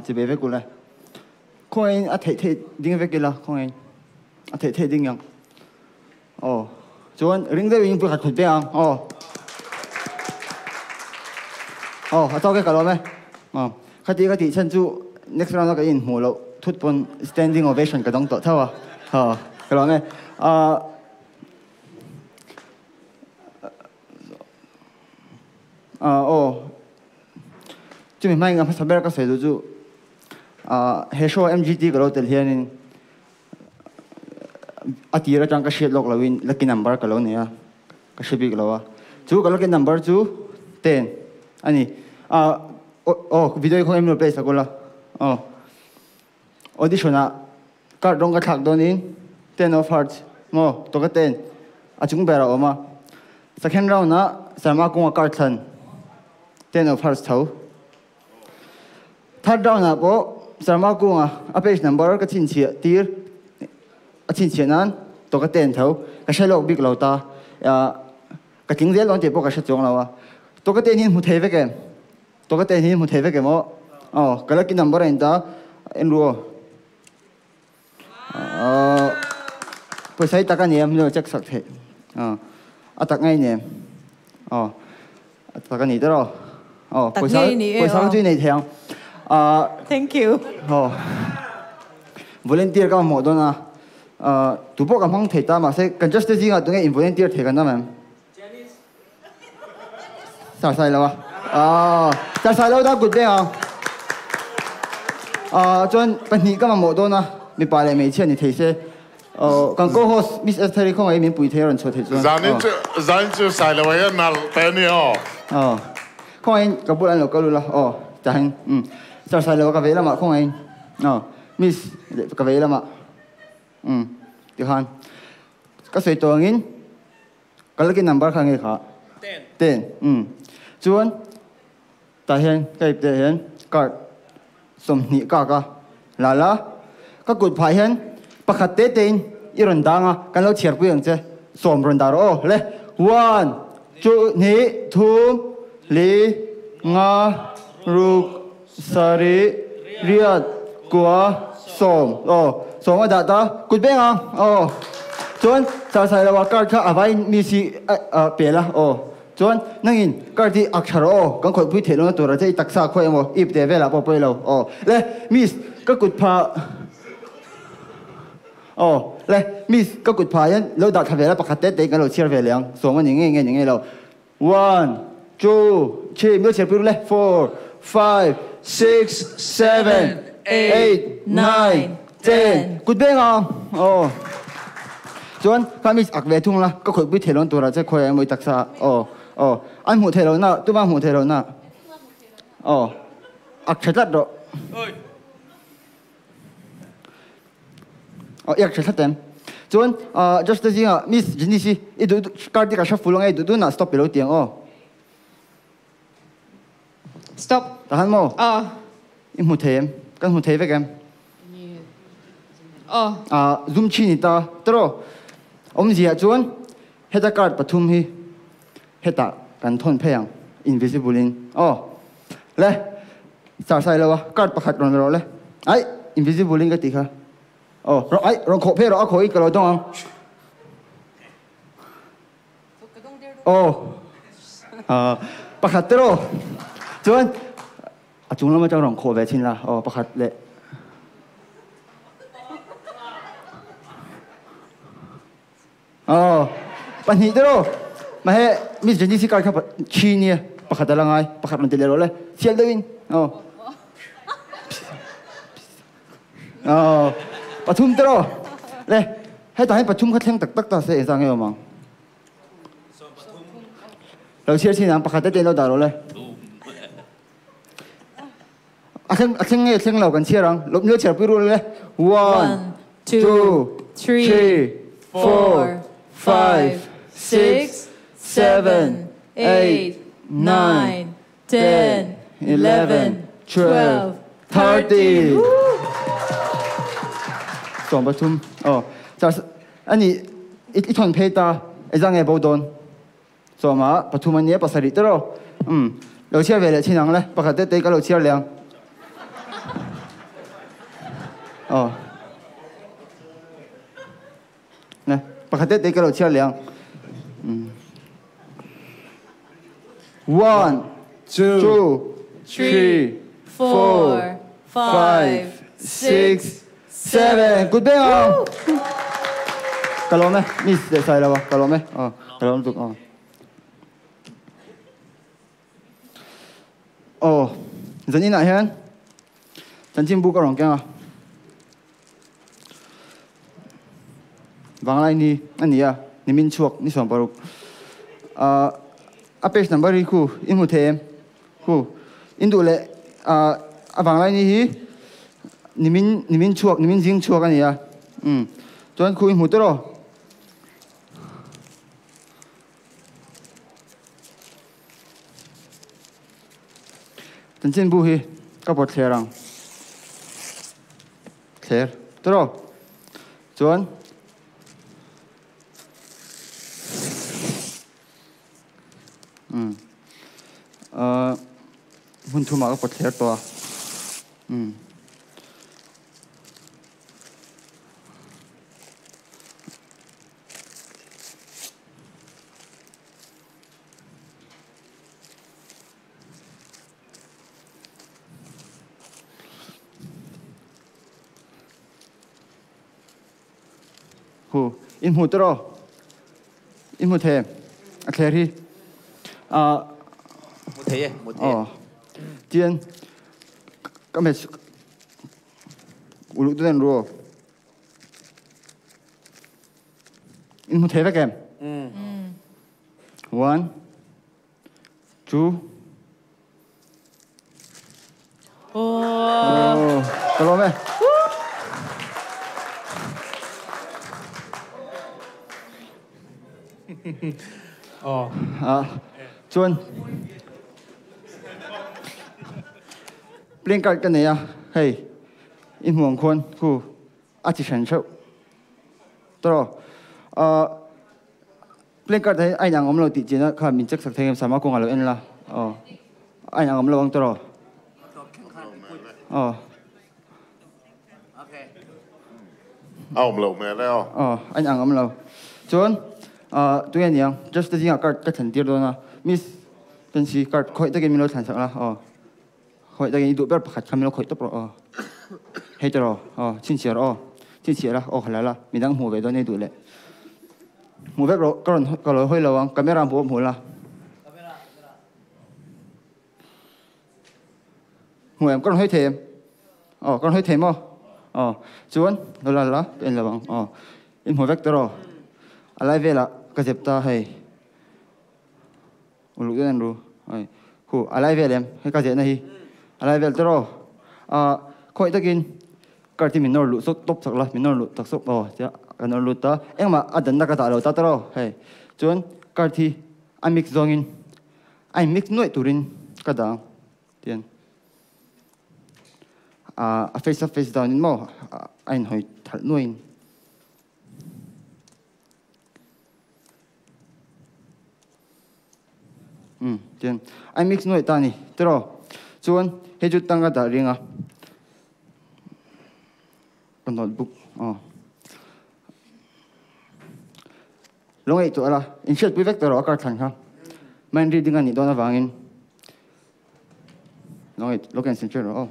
Chibai vek ule. Khawngain a theih theih ding vek ila khawngain a theih theih ding ang. Aw chuan ring deuhin pui khat khut ve ang aw. Aw a tawk e ka lawm e. Aw khati ka tih chhan chu next round a ka inhmuh loh thut pawn standing ovation ka dawng tawh tho a. Aw ka lawm e. Ahh Aw chumi hmain ka hmasa ber ka sawi duh chu he show MGT ka lo tel hianin a tir atang ka hriat lawk loin lucky number ka lo nei a ka hre bik lo a chu ka lucky number chu 10 a ni aw video hi khawngaih min lo play sak ula aw audition ah Card rawng ka thlak dawnin ten of hearts maw tawka ten a chung ber a awm a. Second round ah Sarma kunga card thlan ten of hearts tho. Third round ah pawh Sarma kunga a page number ka chhinchhiah tir a chhinchhiah nan tawka ten tho ka hre lawk bik lo ta. Ka tling zel dawn tih pawh ka hre chuang lo a. Tawka ten hi hmu thei vek em? Tawka ten hi hmu thei vek em aw? Aw ka lucky number a in ta en ru aw. Pawisa hi tak a ni em hmel check sak theih a tak ngei ni em aw a tak a ni tawh aw pawisa pawisa chu i nei thei ang thank you aw volunteer ka mamawh dawn a tu pawh ka hmang thei ta mahse kan judge te zingah tunge in volunteer thei kan awm em Sar sai lo a. Aw, sar sai lo da kut beng ang. Aw, chuan pahnih ka mamawh dawn a, mipa leh hmeichhia ni thei se. Aw, kan co-host Miss Estheri khawngaih min pui thei a rawn chhuah theih chuan. Zanin chu, zanin chu sai lo ai a nalh te a ni aw. Aw, khawngaih ka bulah an lo kal ula aw, chahin umm sar sai lo a ka vei lamah khawngaih aw, Miss ka vei lamah umm tikhan ka sawi tawh angin. Ka lucky number kha nge kha? 10. 10. Umm. Chuan tah hian ka ip teh hian card 20 kak a la la. Ka kut phah hian pakhat te te in i rawn dang a, kan lo chhiar pui ang che. Sawm rawn dah rawh aw. Le one, two, hnih, thum, li, nga, ruk, sarih, riat, kua, sawm. Aw, sawm a dah ta. Kut beng ang. Aw. Chuan Sarsai lo ah card kha a vai mi si a pe la. Aw. Chuan nangin card hi ak tha rawh aw. Kan khawih pui theih lohna tur a che i taksa khawi emaw ip teh velah pawh pawi lo. Aw. Le miss ka kut pha Aw. Le miss ka kut pha hian lo dah thla ve la pakhat te te in kan lo chhiar ve leh ang. Sawm a ni ngei ngei ni ngei lo. One, two, three, mil chhiar pui ru le, four, five, six, seven, eight, nine, ten, kut beng ang, aw. Chuan kha mi ak ve thung la, ka khawih pui theih loh turah che khawi emaw i taksa ah, aw, aw. An hmuh theih loh na, tuma hmuh theih loh na, aw, ak tha tlat rawh. Aw iak tha thlat em. Chuan Josh te zingah Miss Janice hi i duh card hi ka hre full ange i duh dunah stop i lo ti ang aw. Stop. Tahan maw? Aw. I hmu thei em? Kan hmu thei vek em? Aw. Zoom chin i ta tawh. Awmzia chuan heta card pathum hi hetah kan thawn phei ang invisible in aw. Le sar sai lo a card pakhat rawn la rawh le. Aih invisible in ka tih kha. Aw rawh aih rawn khawh phei rawh a khawh i ka lo dawng ang. Aw pakhat te rawh chuan a chung lam atang rawn khawh ve thin la aw pakhat leh. Aw, pahnih te rawh. Mahse, Miss Jenny card kha thi nia, pakhat a la ngai, pakhat rawn ti leh rawh le. Sial deuhin. Aw. Aw, pathum te rawh. Le, hetah hian pathum kha thleng tak tak ta se engzah nge awm ang? Lo chhiar chin ang, pakhat te te in lo dah rawh le. A thleng a thleng nge thleng lo kan chhiar ang. Lawm nilo chhiar pui rual le. One, two, three, four, five, six, seven, eight, nine, ten, 11, 12, 13. 13. Aw. Char ani i thawn phei ta. Eza nge bo dawn. Sawma pathum a nia pasarih te rawh. Umm. Lo chhiar ve leh chin ang le. Pakhat te te ka lo chhiar leh ang. Aw. Ne, pakhat te te ka lo chhiar leh ang. One, two, three, four, five, six, seven. Kut beng ang. Ka lawm e, miss leh sai lo a, ka lawm e. Aw, ka lawm lutuk aw. Aw, zan inah hian chanchinbu ka rawn keng a. Vanglai ni a ni a, nimin chhuak ni 16. Ah, a page number hi khu i hmu thei em? Khu, in duh leh ah a vanglai ni hi nimin nimin chhuak nimin zing chhuak a ni a. Umm, chuan khu i hmu tawh rawh. Chanchinbu hi ka pawt thler ang. Thler. Tawh. Chuan umm ahh hmun thumah ka pawt thler tawh a. Umm. Hu, in hmu tawh rawh. In hmu thei em? A thler hi. Ah. Hmu thei e, hmu thei e. Aw. Tian ka hmet uluk deuh en ru aw. In hmu thei vek em? One, two. Oh, ka lawm e. Oh. Ah, chuan playing card ka nei a, hei i hmuang khuan khu a chi hran theuh. Tawh ah playing card hi a inang awm lo tih chian a kha min check sak thei em sama kawngah lo en la aw a inang awm lo ang tawh aw A awm loh hmel e aw. Aw a inang awm lo chuan ah tunge niang just te zingah card ka thlan tir dawn a miss Fancy card khawih takin min lo thlan sak la aw. Khawih takin i duh ber pakhat kha min lo khawih tawp rawh aw. Hei tawh rawh aw, chhinchhiah rawh aw, chhinchhiah la aw kha la la, midang hmuh ve dawn e duh leh. Hmuh vek rawh, ka rawn ka lo hawi lo ang, camera hmuh hmuh la. Hmuh em, ka rawn hawi thei em? Aw, ka rawn hawi thei maw? Aw, chuan lo la la, ka en lo ang aw. In hmu vek tawh rawh, a lai velah ka zep ta hei. Uluk deuh an ru. Oi. Hu, a lai vel em? Hei ka zehna hi. A lai vel tawh Ah, khawih takin kar hi min nawr luh sawk tawp chak la, min nawr luh tak sawk aw tia ka nawr lut ta. Engmah a danna ka dah lo ta tawh hei. Chuan card hi a mix zawngin a in mix nuaih turin ka dah ang tian. Ah, a face up face down in maw a inhawi thalh nuaihin. Umm tian I mix nuaih ta a ni tiraw chuan hei chu tanga dah ring a ka notebook aw lo ngaihtuah la inhriatpui vek tawh rawh a kar thlan kha mind reading a nih dawn avangin lo ngaih lo concentrate rawh aw.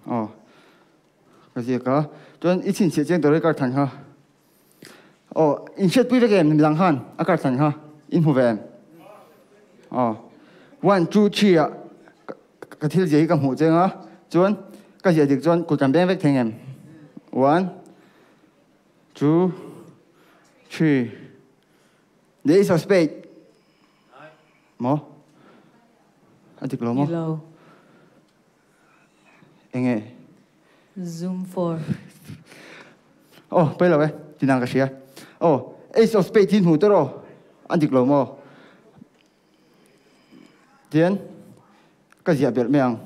Aw ka ziak a chuan i chhinchhiah chiang tur hi kar thlan kha aw in hriatpui vek em midang khan a kar thlan kha in hmu ve em aw one two three ah ka thil ziah hi ka hmuh chiang a chuan ka ziah dik chuan kut kan beng vek thei em one two three the ace of spade Maw? A dik lo maw? Ni lo. Enge? Zoom for. Aw, pawi lo e. Tinang ka hria. Aw, Ace of Spades hi hmu tawh rawh. A dik lo maw? Tian ka ziah belh mai ang.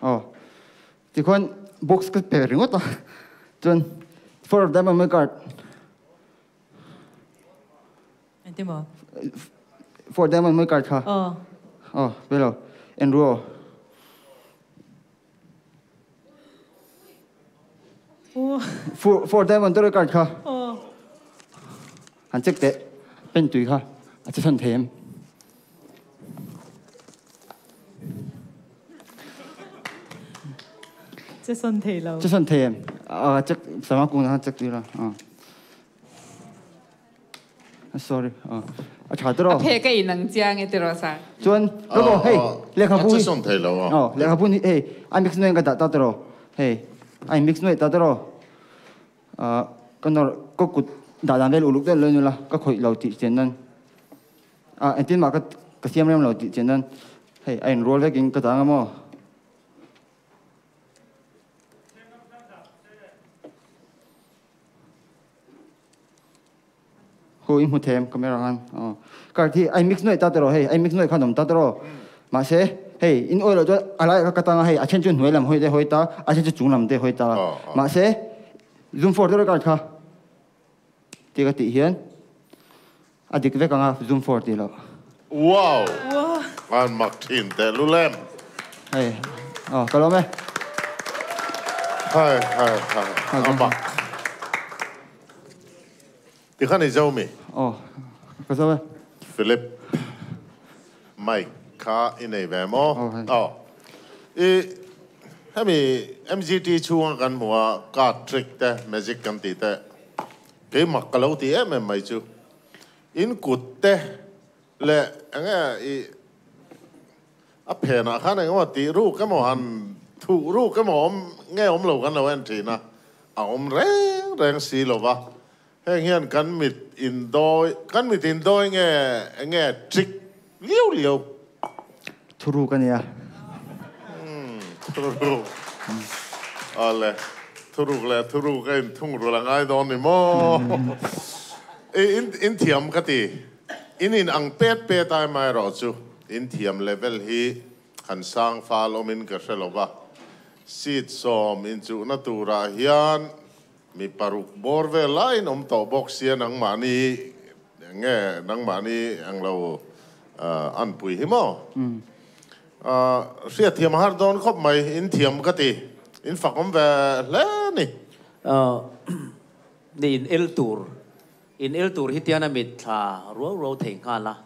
Aw. Tikhuan box ka pe ringawt a. Chuan four of diamond mai card. Engti maw? Four diamond mai card kha. Aw. Aw, pe lo. En ru aw. Four, four diamond te card kha. Aw. Han check teh. Pen tui kha. A che sawn thei em? Che sawn thei lo. Che sawn thei em? A check sama kung na check tui la. Sorry. A tha tiraw. A phe ka in ang chiang e tiraw sir. Chuan logo hei lehkhabu hi. A che sawn thei lo a. Aw lehkhabu hi hei a mix nuai in ka dah ta tiraw. Hei a in mix nuai ta tiraw. Ka nawr ka kut dah dan vel uluk deuh lo nula ka khawih lo tih chian nan a engtin mah ka ka siam rem lo tih chian nan hei a inrual vek in ka dah ang emaw. Hu i hmu them camera khan aw card hi a in mix nuaih ta tiraw hei a in mix nuaih khan a awm ta tiraw mahse hei in awih loh chuan a laiah kha ka tang a hei a then chu hnuai lam hawi te hawi ta a then chu chung lam te hawi ta mahse zoom for tiraw card kha ti ka tih hian a dik vek ang a zoom for tih loh. Wow! An mak thin teh lulem. Hei aw ka lawm e. Hai hai hai a mak. Ti khan i zo mi? Aw, ka zo e. Philip, Mike kha i nei ve maw? Aw hei. Aw. I hemi MGT chhunga kan hmuh a card trick te, magic kan tih te, keimah ka lo ti em em mai chu. In kut te leh enge i a phenah khan engemaw tih ruk emaw han thuh ruk emaw awm nge awm lo kan lo en thin a, a awm reng reng si lo va. Heng hian kan mit indawi, kan mit indawi nge enge trick liau liau. Thuruk a nia. Umm thuruk. Awle thuruk leh thuruk a inthungrul a ngai dawn ni maw? I in thiam ka ti. In in ang pet pet a amaherawh chu in thiam level hi han sang fal awmin ka hre lo va. Seat sawm inchuhna turah hian mi paruk bawr vel laiin awm tawh bawk sia nangmahni nge nangmahni ang lo anpui hi maw? Hriatthiam a har dawn khawp mai, in thiam ka ti, in fak awm ve hle a ni. Ni in el tur, in el tur hi tian a mit thla ruau ruau thei nghal a,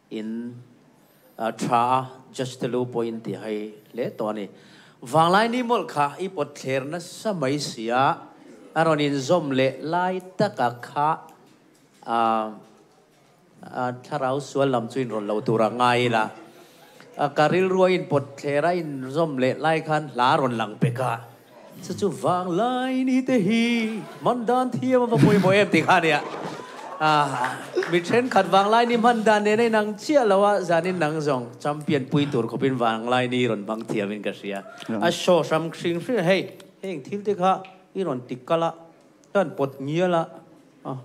in tha a, judge te lu pawh in ti hai hle tawh a ni. Vanglai ni mawlh kha i pawt thler nasa mai sia, a rawn inzawm leh lai taka kha Thlarau sual lam chu inrawlh lo tur a ngai ila. Ka rilru a inpawt thler a inzawm leh lai khan hla rawn lang pek a. Chu chu vanglai ni te hi hman dan thiam a va pawimawh em tih kha a nia. Mi thenkhat vanglai ni hman dan nen a inang chiah lo a, zanin nang zawng champion pui tur khawpin vanglai ni rawn hmang thiamin ka hria. A show hram hring hring hei heng thil te kha i rawn ti kal a, chuan pawt ngial a. A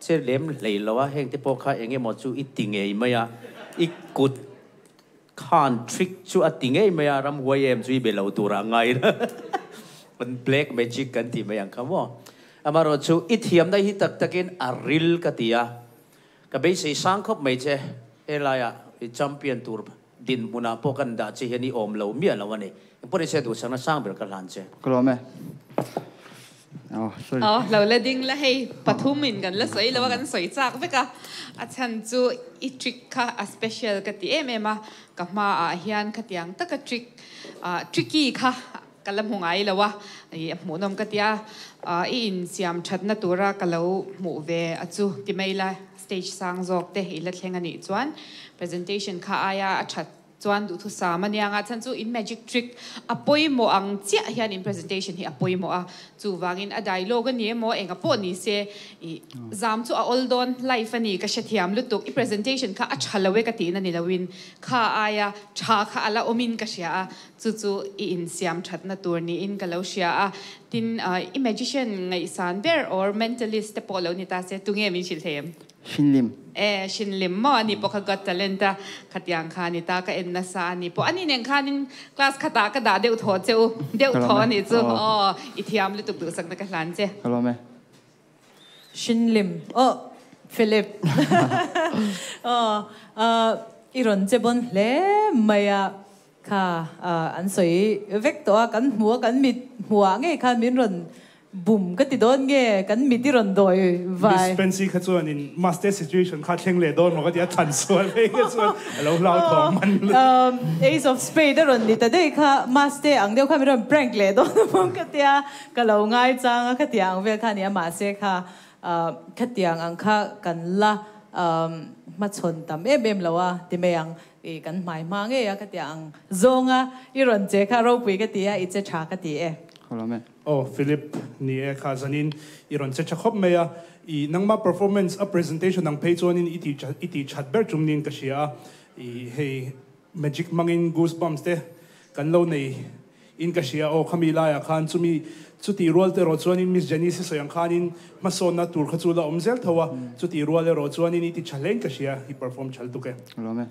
che lem hlei lo a, heng te pawh kha eng emaw chu i ti ngei mai a, i kut khan trick chu a ti ngei mai a, ramhuai em chu i be lo tur ah ngai la, kan black magic kan tih mai ang kha maw. Amaherawh chu i thiamna hi tak takin a ril ka ti a, ka beisei sang khawp mai che, helaiah i champion tur dinhmunah pawh kan dah che hian i awm lo miah lo a ni. Engpawh ni se duhsakna sang ber ka hlan che. Ka lawm e. Oh, sorry. Aw, lo la ding la hei, pathum in kan la sawi lo a, kan sawi chak vek a. A chhan chu i trick kha a special ka ti em em a, ka hma ah hian khatiang taka trick, tricky kha ka la hmu ngai lo a, i hmuhnawm ka ti a, i insiam thatna tura ka lo hmuh ve a chu ti mai la, stage sang zawk te i la thleng a nih chuan presentation kha aia a that chuan duhthusam a nia nga chhan chu in magic trick a pawimawh ang chiah hian in presentation hi a pawimawh a, chuvangin a dialogue a ni emaw enga pawh ni se i zam chu a awl dawn life a ni ka hrethiam lutuk i presentation kha a tha lo e ka tihna ni loin kha aia tha kha a la awmin ka hria a Chu chu i insiam thatna tur niin ka lo hria a. Tin, i magician ngaihsan ber or mentalist te pawh lo ni ta se, tunge min hrilh thei em? Shinlim. E, Shinlim maw ani pawh kha Got Talent a khatiang kha ani ta ka en nasa ani pawh ani nen khanin class khatah ka dah deuh thaw che u deuh thaw ani chu aw i thiam lutuk duhsakna ka hlan che. Ka lawm e. Shinlim aw Philip aw i rawn che bawn hle mai a kha an sawi vek tawh a kan hmu a kan mit hmuh ah ngei khan min rawn Bum ka ti dawn nge kan mit i rawn dawi vai. Miss Pensy kha chuan in master situation kha thleng leh dawn maw ka ti a, chhan sual phei kha chuan a lo hlauthawng man lutuk. Ace of Spade a rawn ni ta daih kha, master ang deuh kha min rawn prank leh dawn maw ka tia, ka lo ngaichang a khatiang ang vel kha a nia mahse kha khatiang ang kha kan la hmachhawn tam em em lo a ti mai ang i kan hmai hma ngei a khatiang ang zawnga i rawn che kha ropui ka ti a i che tha ka ti e. Ka lawm e. Aw Philip, ni e kha zanin i rawn che tha khawp mai a, i nangma performance a presentation ang phei chuanin i tih i tih that ber tum niin ka hria a, i hei magic hmangin goosebumps te kan lo nei in ka hria aw khami laiah khan chumi chutih rual te erawh chuanin Miss Janice i sawi ang khanin hmasawnna tur kha chu la awm zel tho a, chutih rual erawh chuanin i ti tha hlein ka hria i perform tha lutuk e. Ka lawm e.